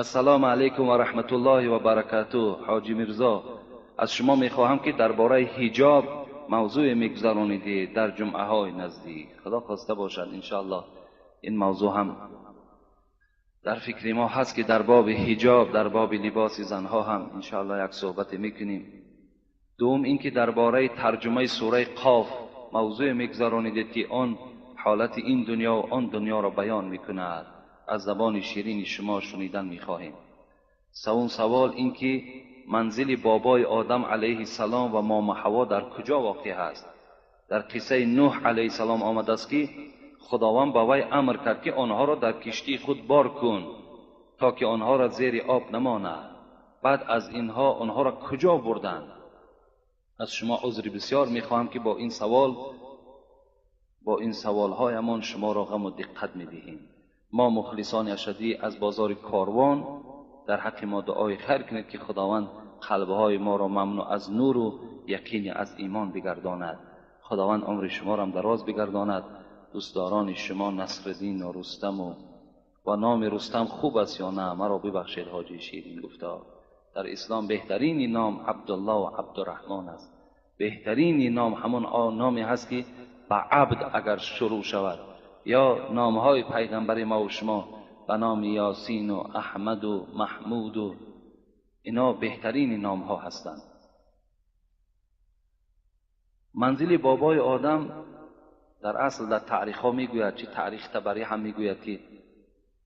Ассалому алайкум ва раҳматуллоҳи ва баракатуҳ. Ҳоҷӣ Мирзо, аз шумо мехоҳам ки дар бораи ҳиҷоб мавзӯе мегузаронидед дар ҷумъаҳои наздик. Худо хоста бошад, иншоаллоҳ ин мавзӯъ ҳам дар фикри мо ҳаст ки дар боби ҳиҷоб, дар боби либоси занҳо ҳам иншоаллоҳ як суҳбате мекунем. Дуввум ин ки дар бораи тарҷумаи сураи Қоф мавзӯе мегузаронидед ки он ҳолати ин дунё ва он дунёро баён мекунад. Аз забони ширини шумо шунидан мехоҳем. Севум савол ин ки манзили бобои Одам алайҳиссалом ва момо Ҳаво дар куҷо воқеъ аст? Дар қиссаи Нӯҳ алайҳиссалом омадааст ки Худованд ба вай амр кард ки онҳоро дар киштии худ бор кун то ки онҳоро зери об намонад. Баъд аз инҳо онҳоро куҷо бурданд? Аз шумо узри бисёр мехоҳам ки бо ин саволҳоямон шуморо ғам ва диққат медиҳем. Мо мухлисони ашадӣ аз бозори Корвон дар ҳаққи мо дуои хайр кунед ки Худованд қалбҳои моро мамнӯъ аз нур ва яқини аз имон бигардонад. Худованд умри шуморо ҳам дароз бигардонад. Дӯстдорони шумо Насриддин ва Рустам ва номи Рустам хуб аст ё не? Маро бибахшед ҳоҷи ширин гуфта. Дар ислом беҳтарин ном Абдуллоҳ ва Абдурраҳмон аст. Беҳтарин ном ҳамон номе ҳаст ки ба абд агар шурӯъ шавад, ё номҳои пайғамбари мо ва шумо ба номи Ёсин ва Аҳмад ва Маҳмуд ва ино беҳтарин номҳо ҳастанд. Манзили бобои Одам дар асл дар таърихҳо мегӯяд, чи таърих Табарӣ ҳам мегӯяд ки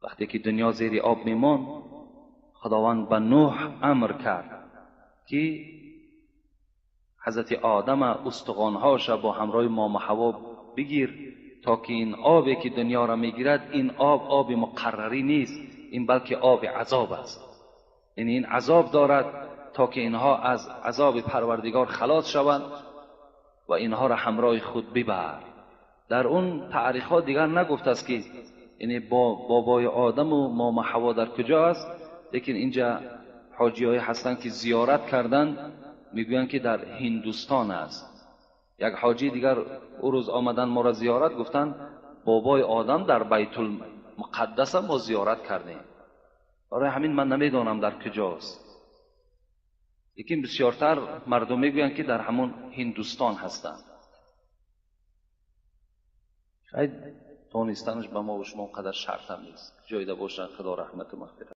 вақте ки дунё зери об мемонд, Худованд ба Нӯҳ амр кард ки ҳазрати Одам устухонҳояшро бо ҳамроҳи момо Ҳаво бигир то ки ин обе ки дунёро мегирад, ин об оби муқаррарӣ нест, ин балки оби азоб аст. Яъне ин азоб дорад то ки инҳо аз азоби Парвардигор халос шаванд ва инҳоро ҳамроҳи худ бибар. Дар он таърихҳо дигар нагуфтааст ки яъне бо бобои Одам ва момо Ҳаво дар куҷо аст, лекин инҷа ҳоҷиҳое ҳастанд ки зиёрат карданд, мегӯянд ки дар Ҳиндустон аст. Як ҳоҷии дигар ӯ рӯз омаданд моро зиёрат, гуфтанд бобои Одам дар Байтулмуқаддас мо зиёрат кардем. Барои ҳамин ман намедонам дар куҷост, лекин бисёртар мардум мегӯянд ки дар ҳамон Ҳиндустон ҳастанд. Шояд донистанаш ба мо ва шумо он қадар шарт ҳам нест. Ҷойда бошанд, Худо раҳмату мағфират.